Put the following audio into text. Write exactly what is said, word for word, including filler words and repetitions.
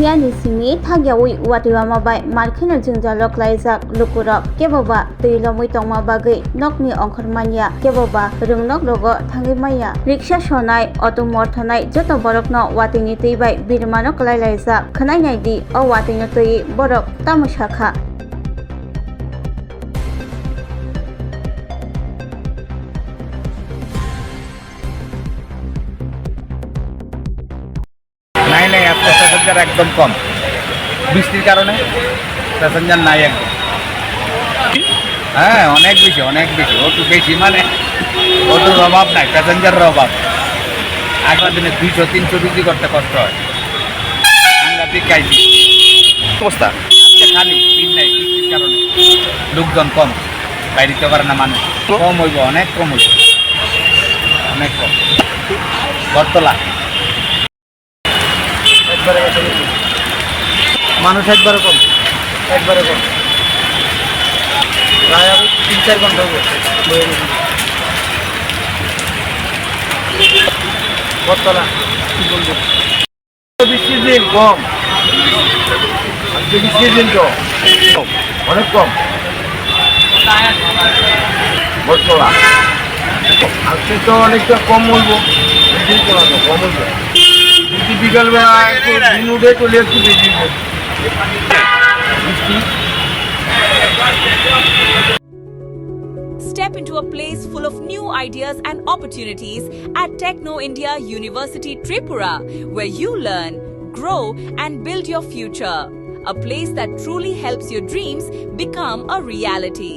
Phiya ni simi thakyawi watwi wama bai mar kheno jwngjalo klaijak lukurok, keboba twi lomwi tongma bagwi nokni ongkhor manya, keboba rwngnok rogo thangwi manya. Riksa sonai, auto morthanai joto borokno watwi ni twi bai birmano klai laijak. Khwnai nai di, o watwi no twiwi borok tamo sakha. নাই, নাই, আজকে প্যাসেঞ্জার একদম কম। বৃষ্টির কারণে প্যাসেঞ্জার নাই একদম। হ্যাঁ, অনেক বেশি, অনেক বেশি। অটো বেশি মানে অটোর অভাব নাই, প্যাসেঞ্জারের অভাব। আগের দিনে দুইশো তিনশো রুজি করতে কষ্ট হয়। সাংঘাতিক খাইছি। অবস্থা? আজকে খালি ভিড় নাই, বৃষ্টির কারণে লোকজন কম, বাইরে দিতে পারে না মানুষ। কম হইব, অনেক কম হইব, অনেক কম। বটতলা। একবারে গেছে কিন্তু। মানুষ একবারে কম, একবারে কম। প্রায় আরো তিন চার ঘন্টা হইব। বটতলা, কি বলবো? বৃষ্টির দিন কম, আজকে বৃষ্টির দিন তো অনেক কম। বটতলা। আজকে তো অনেকটা কম বলবো, বেশি তো না, কম বলবো। যদি বিকালবেলা একটু দিন উঠে চলে একটু বেশি বৃষ্টি। Step into a place full of new ideas and opportunities at Techno India University Tripura, where you learn, grow, and build your future. A place that truly helps your dreams become a reality.